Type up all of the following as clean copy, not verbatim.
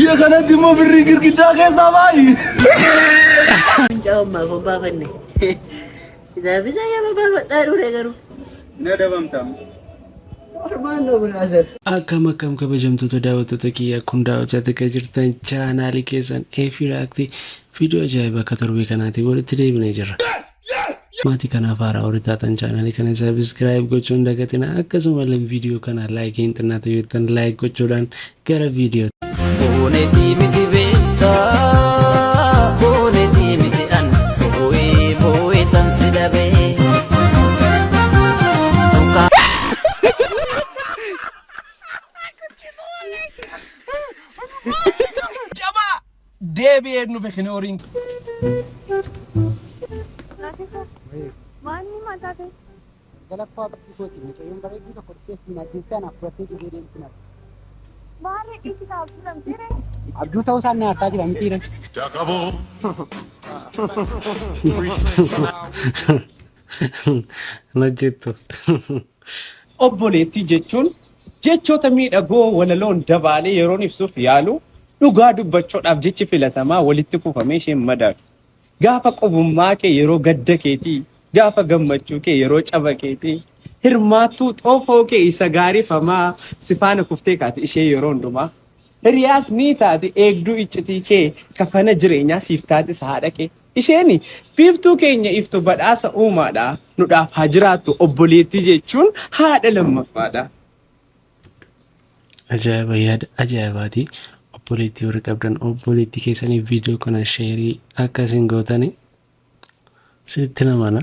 Biyya kanatti immoo birrii girgiddaa keessaa baayi. Mucaa ammaa kun baafanne. Isaaf isa yeroo baafadhaa dhufe garuu. Ni adabamta. Akkam akkam kabajamtoota daawwattoota kiyya, kun daawwachaa kan jirtan chaanaalii keessan Eefii React. Viidiyoo ajaa'ibaa akka torbee kanaatiin walitti deebinee jirra. Maatii kanaaf haaraa warri taatan chaanaalii kana subscribe gochuun dagatina, akkasumallee viidiyoo kana like hin xinnaate yoo jettan like gochuudhaan gara viidiyoo. Boonetii miti beektaa, boonetii miti an boo'ee boo'ee tan si dhabee. Jabaa deebi'ee nufe kinooriin. Maanni mataa ta'e? Galaffaa abdii kooti, mucayyoon bareedduu tokko dhuftee si ajjeestee anaaf fudhattee dhufee deemti nati. Maarree dhiisi kaabduu lamteere? Abjuu ta'uu isaan na aarsaa jira miti re. Hojjettu. Obboleettii jechuun jechoota miidhagoo walaloon dabaalee yeroon ibsuuf yaalu, dhugaa dubbachuudhaaf jechi filatamaa walitti kuufamee isheen madaalu. Gaafa qobummaa kee, yeroo gadda keetii, gaafa gammachuu kee, yeroo caba keetii, hirmaattuu xoofoo kee isa gaariifamaa, si faana kuftee kaate ishee yeroo hundumaa. Hiriyaas ni taate, eegduu iccitii kee, kafana jireenyaa siif taatis haadha kee. Isheen biiftuu keenya iftu, badhaasa uumaadha. Nudhaaf haa jiraattu, obboleettii jechuun haadha lammaffaadha. Ajaa'iba, yaada ajaa'ibaati. Obboleettii warri qabdan obboleettii keessaniif viidiyoo kana share akkasiin gootani sitti namana.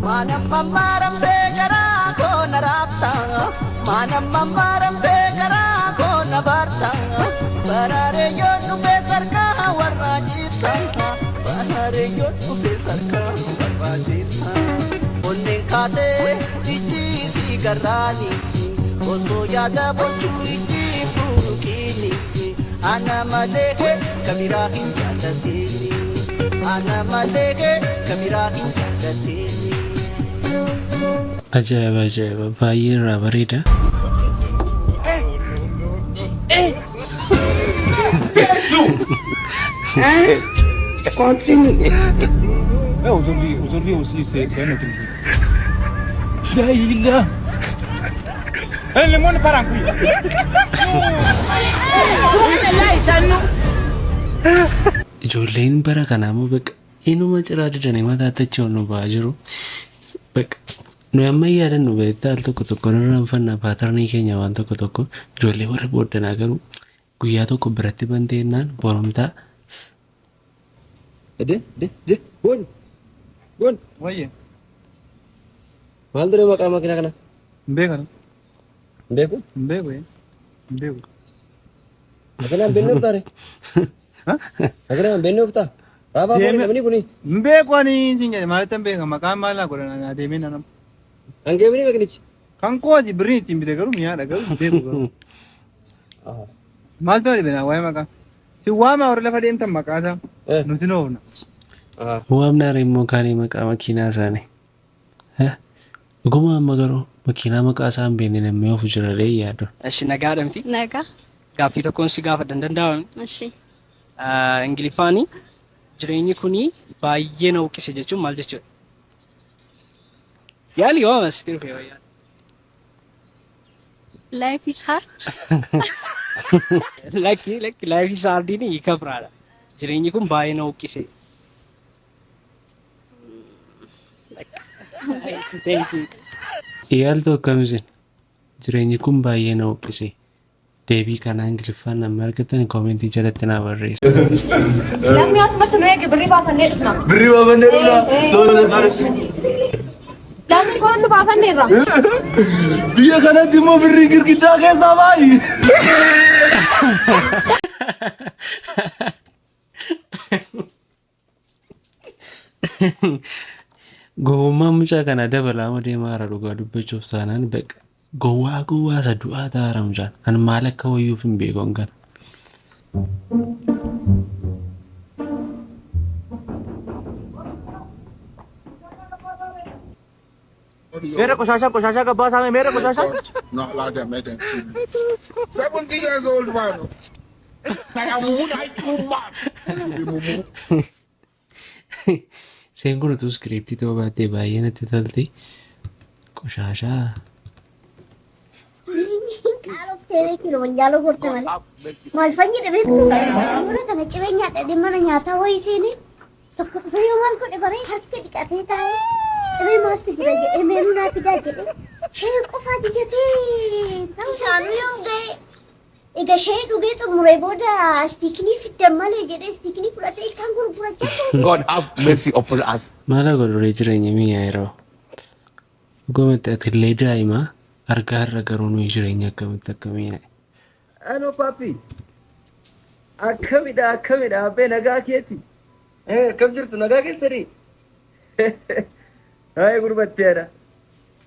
Maanam maramtee garaa koo na raabta, maanam maramtee garaa koo na baarta, baraaree yoo dhufee sarkaa warraa jirta, baraaree yoo dhufee sarkaa warraa jirta. Onneen kaatee ijji si garraani, osoo yaada bochuu ijji burukiini, ana malee kabiraa hin jaallatini, ana malee kabiraa hin jaallatini. Ajaa'iba, ajaa'iba, baay'ee irraa bareeda. Aujourd'hui, aujourd'hui aussi, c'est un autre jour. La ilaha. Eh, le monde part en couille. Ijoolleen bara kanaa immoo bakka inuma ciraa didanii mataatti achi ol nu ba'aa jiru. Bakka nuyi amma yaadannu beektaa, al tokko tokko irraanfannaa pattern keenya waan tokko tokko. Ijoollee warra booddanaa garuu guyyaa tokko biratti banteennaan boromtaa. De de de, bon bon. Wayye. Maal ture maqaa makiinaa kana? Hin beekan. Hin beeku? Hin beeku. Hin beeku. Makiinaa hin beekne uftaare? Makiinaa hin beekne uftaa? Raafaa foonii namni kuni. Hin beeku ani siin jedhe, maalitti hin beeka, maqaan maal naa godhan adeemee nanam. Kan keemini makinichi? Kan kooti, birriin ittiin bite garuu mi'aadha, garuu hin beeku garuu. Maaltu na dhibe naa waa'ee maqaa? Si waama, warri lafa deemtan maqaa isaa. Nuti noofna. Waamnaar immoo kaanii maqaa makiinaa isaanii. Dhuguma amma garuu makiinaa maqaa isaa hin beekne namni ofu jira ree yaadu. Eshi, nagaadha miti? Nagaa. Gaaffii tokkoon si gaafadha, hin danda'amu? Ishi. Ingiliffaani jireenyi kuni baay'ee na huqqise jechuun maal jechuudha? Yaali, waama sitti dhufe wayyaa. Life is hard. Lakki, lakki, life is hardiin hiika biraadha. Jireenyi kun baay'ee na huqqise. Thank you. Yaaltu akkamisin? Jireenyi kun baay'ee na huqqise. Deebii kanaa Ingiliffaan namni argatan comment jalatti naa barreessa. Namni asumatti nu eege, birrii baafannee dhufna. Birrii baafannee dhufna. Tole tole. Namni koonnu baafanneerra. Biyya kanatti immoo birrii girgiddaa keessaa baayi. Gowwummaan mucaa kanaa dabalaama deemaa jira, dhugaa dubbachuuf taanaan beqa. Gowwaa gowwaa isa du'aa ta'aara mucaan. Ani maal akka wayyuuf hin beeku an kana. Meera qoshasha qoshasha gabbaa saame meera qoshasha. Not allow them, let them see me. 70 years old man. Seen kun utuu iskiriiptii ta'uu baattee baay'ee natti tolti. Qoshaashaa. Kilimanjaro gorte malee. Maal fanyi dha beektu? Mana kana ciree nyaadha mana nyaataa wayii seenee tokko dhufee yoo maal godhe baree harka dhiqatee taa'ee ciree maaltu jira jedhee meenuu naa fidaa jedhee shayii qofaa jijatee isaanuu yoo ga'e egaa shayii dhugee xumuree booda istiikinii fiddan malee jedhee istiikinii fudhatee ilkaan gurgurachaa God have mercy upon us. Maal godhuree jireenya mi'a yeroo. Dhugumatti ati illee daa'ima argaa irra garuu nuyi jireenya akkamitti akka mi'aaye. Ano papi. Akkamidha akkamidha abbee nagaa keeti. Akkam jirtu nagaa keessanii? Hayi gurbatteedha.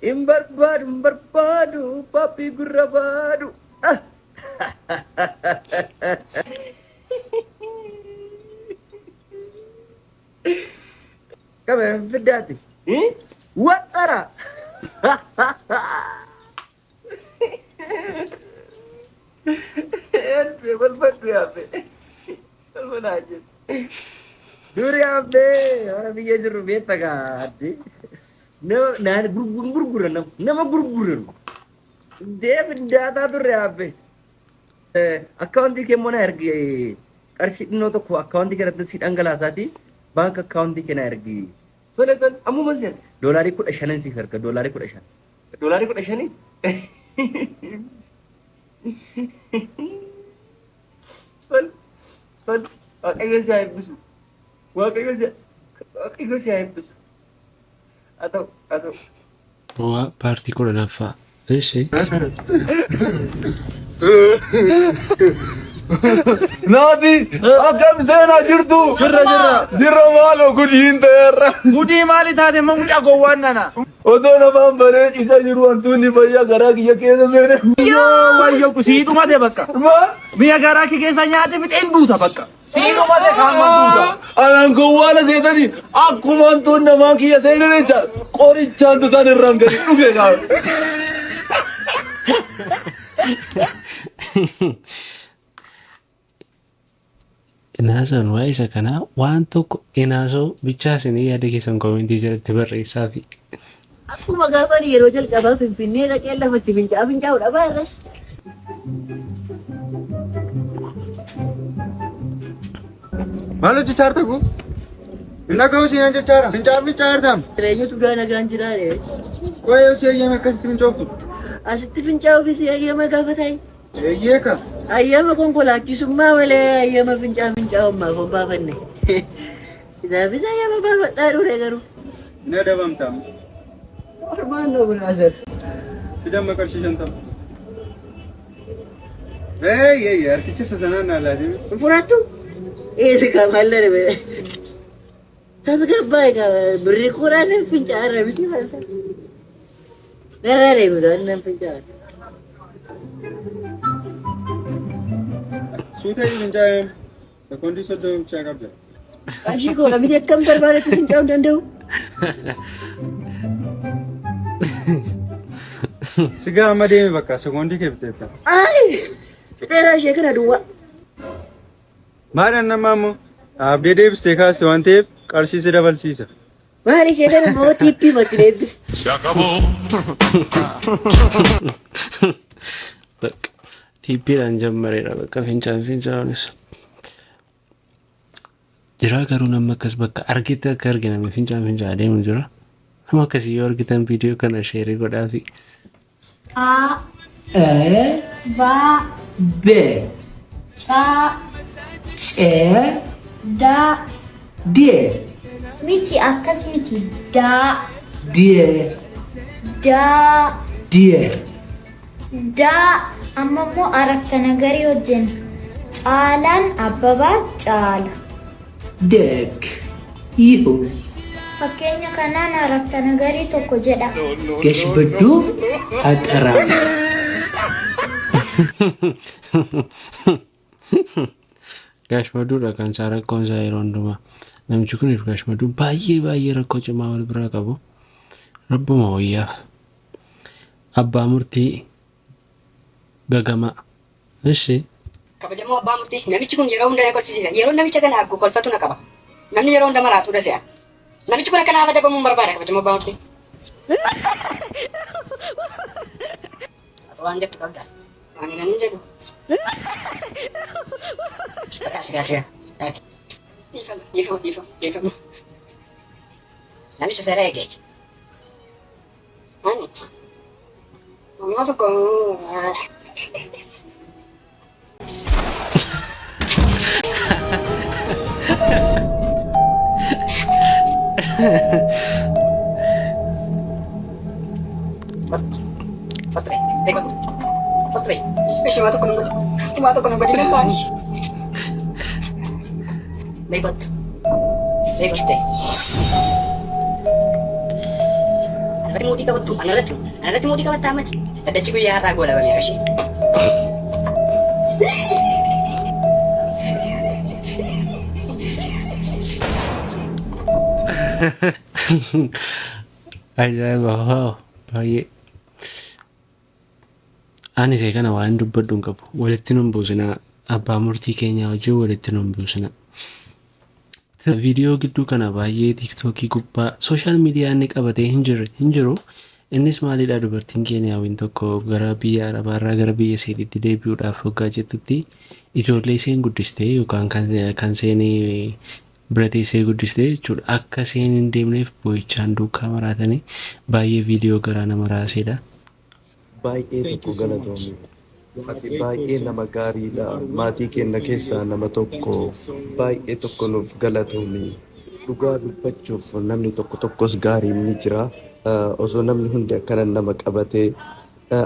Hin barbaadu hin barbaadu papi gurra baadu. Qabe fiddaati. Waxxara. Balbaddu yaabbe. Balbalaa jiru. Duri yaabbee mana biyya jirru beekta gaaddi. Nama naan gurguran nama gurguran. Deebi daataa turre yaabbe. Akkaawuntii kee immoo na ergi qarshii xinnoo tokko akkaawuntii kanatti si dhangalaasaati baank akkaawuntii kee na ergi. Tole tole ammuma si erga. $15n siif erga $15. $15? Tole tole Waaqayyo si haa eebbisu. Waaqayyo si Waaqayyo si haa eebbisu. Haa ta'u haa ta'u. Waa paartii 10ffaa. Ishi. Naati akkam seenaa jirtu? Jirra jirra. Jirra maaloo gudiin ta'eerra. Gudii maali taate ma mucaa gowwaan nana. Otoo namaan baree ciisaa jiru wantoonni fayyaa garaa kiyya keessa seene. Yoo wayyoo sii dhumate bakka. Maal? Mi'a garaa kee keessa nyaate fixeen duuta bakka. Sii dhumate kaan duuta. Anaan gowwaala seetanii akkuma wantoonni namaan kiyya seenan jecha qorichaan tutan irraan gadi dhuge kaa. Inaasoon waa'ee isa kanaa waan tokko inaasoo bichaa isinii yaada keessan koomentii jalatti barreessaa fi. Akkuma gaafa ani yeroo jalqabaa Finfinnee dhaqee lafatti fincaa'aa fincaa'u dhabaa irras. Maal hojjechaa jirta kun? Hin dhaga'u siinaan jechaa jira. Fincaa'aa fincaa'aa jirtaam. Jireenyatu gaa nagaan jiraa dhees. Qo'ee yoo si eeyyame akkasitti fincooftu. Asitti fincaa'uufis hayyama gaafataa? Eeyyee ka. Hayyama konkolaachisummaa malee hayyama fincaa'aa fincaa'ummaa kon baafanne. Isaafis hayyama baafadhaa dhufe garuu. Ni adabamta amma. Ormaan no brother. Fidamma qarshii 50. Eey eey harkicha isa sanaan naa laatime. Hin fudhattu? Eessa kamallee dhabe. Tasgabbaa egaa birrii koraan fincaa'aa irra miti falsa. Narraa deemu ta'an nan fincaa'aa. Suuta fincaa'ee sekoondii 30 bichaa qabda. Qarshii koo namni akkam barbaadetti fincaa'uu hin danda'u. Sigaa amma deemi bakka sekoondii kee fixeetta. Ayi! Fixeeraa ishee kana duwwaa. Maal annammaa immoo dhaabdee deebistee kaaste waan ta'eef qarshii si dabalsiisa. Maal ishee kana immoo tiippii matti deebise. Bakka tiippiidhaan jammareera bakka fincaan fincaa'uunis. Jira garuu nama akkas bakka argite akka argine fincaan fincaa'aa deemu jira. Nama akkasii yoo argitan viidiyoo kana sheerii godhaafi. A E B B C C D D Miti akkas miti D D D D D amma immoo arafta nagarii hojjenna. Caalaan Abbabaa caala. Dek Yihun Fakkeenya kanaan arafta nagarii tokko jedha. Gashbadduu Haxaraa. Gaashmaduudha kan isaa rakkoon isaa yeroo hundumaa. Namichi kun gaashmaduun baay'ee baay'ee rakkoo cimaa wal biraa qabu. Rabbuma wayyaaf. Abbaa murtii gagamaa. Ishi. Kabajamoo abbaa murtii, namichi kun yeroo hunda na kolfisiisa. Yeroo namicha kana argu kolfatu na qaba. Namni yeroo hunda maraatuudha se'a. Namichi kun akka naaf adabamu hin barbaada, kabajamoo abbaa murtii. Ati waan jettu qabda. Ani nan hin jedhu. Bakka sigaa sigaa. Dhaabi. Dhiifama, dhiifama, dhiifama, dhiifama. Namicha seera eege. Ani. Ammaa tokko. Kottu. Kottu bee. Bee kottu. Kottu bee. Ishee waa tokko nan godhi. Waa tokko nan godhi nan baani. Bee kottu. Bee kottu. Anarratti muudii qabattu. Anarratti. Anarratti muudii qabattaa ammati. Dhaddachi guyyaa har'aa goolabameera ishee. Ajaa'iba! Wow! Baay'ee. Ani isee kana waan dubbadhu hin qabu. Walitti nun buusinaa. Abbaa murtii keenyaa wajjin walitti nun buusinaa. Viidiyoo gidduu kana baay'ee TikTokii gubbaa social media inni qabatee hin jirre hin jiru. Innis maalidha, dubartiin Keeniyaawwiin tokko gara biyya Arabaarraa gara biyya isheetitti deebi'uudhaaf hoggaa jettutti ijoollee isheen guddiste yookaan kan isheen bira teessee guddiste jechuudha. Akka isheen hin deemneef boo'ichaan duukaa maraatanii baay'ee viidiyoo garaa nama raaseedha. Baay'ee tokko galatoomi. Ati baay'ee nama gaariidha. Maatii keenya keessaa nama tokko. Baay'ee tokko nuuf galatoomi. Dhugaa dubbachuuf namni tokko tokkos gaariin ni jira. Osoo namni hundi akkana nama qabatee,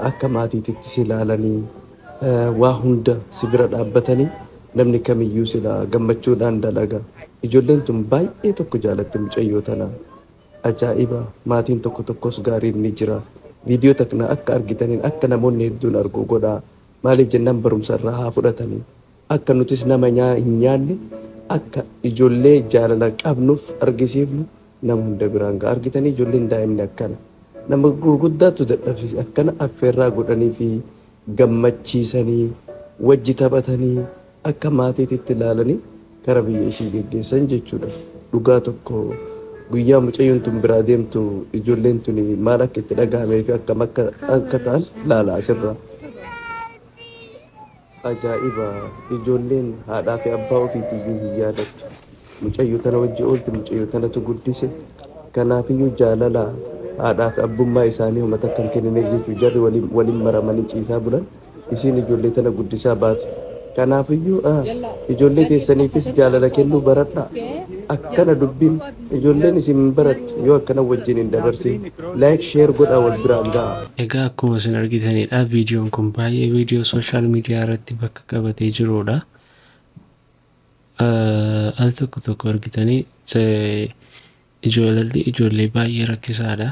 akka maatiititti si ilaalanii, waa hunda si bira dhaabbatanii, namni kamiyyuu silaa gammachuudhaan dalaga. Ijoolleen tun baay'ee tokko jaalatti mucayyoo tana. Ajaa'iba! Maatiin tokko tokkos gaariin ni jira. Viidiyoo takna akka argitaniin akka namoonni hedduun argu godhaa. Maaliif jennaan barumsa irraa haa fudhatanii. Akka nutis nama hin nyaanne, akka ijoollee jaalala qabnuuf argisiifnu nama hunda biraan ga'a. Argitanii, ijoolleen daa'imni akkana. Nama gurguddaatu dadhabsiise. Akkana affeerraa godhanii fi gammachiisanii wajji taphatanii akka maatiititti ilaalanii kara biyya ishii geggeessan jechuudha. Dhugaa tokko guyyaa mucayyoon tun biraa deemtu ijoolleen tun maal akka itti dhagahamee fi akkam akka akka ta'an laala asirraa. Ajaa'iba! Ijoolleen haadhaa fi abbaa ofiitiyyuu hin yaadattu. Mucayyoo tana wajji oolti, mucayyoo tanatu guddise. Kanaafiyyuu jaalala haadhaa fi abbummaa isaanii homa takka hin kennineef jechuudha. Jarri waliin waliin maramanii ciisaa bulan. Isiin ijoollee tana guddisaa baate. Kanaafiyyuu ijoollee teessaniifis jaalala kennuu baradhaa. Akkana dubbiin ijoolleen isin hin barattu yoo akkana wajjin hin dabarsin. Like, share godhaa, wal biraan gahaa. Egaa akkuma isin argitanidha, viidiyoon kun baay'ee viidiyoo social media irratti bakka qabatee jirudha. Al tokko tokko argitanii ijoollee ijoollee baay'ee rakkisaadha.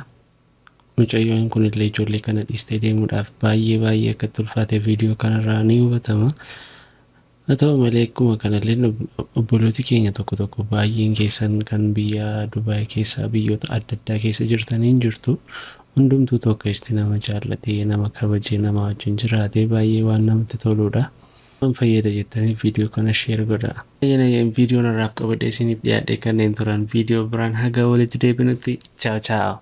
Mucayyoon kunillee ijoollee kana dhiistee deemuudhaaf baay'ee baay'ee akka itti ulfaate viidiyoo kanarraa ni hubatama. Haa ta'u malee, akkuma kanallee obbolooti keenya tokko tokko baay'een keessan kan biyya Dubaay keessaa, biyyoota adda addaa keessa jirtanii hin jirtu. Hundumtuu tokko nama jaallatee, nama kabajee, nama wajjin jiraatee baay'ee waan namatti toludha. Waan fayyada jettanii viidiyoo kana share godhaa. Viidiyoon irraaf qabadhee isiniif dhiyaadhe kanneen turan. Viidiyoo biraan haga walitti deebinutti, ciao ciao.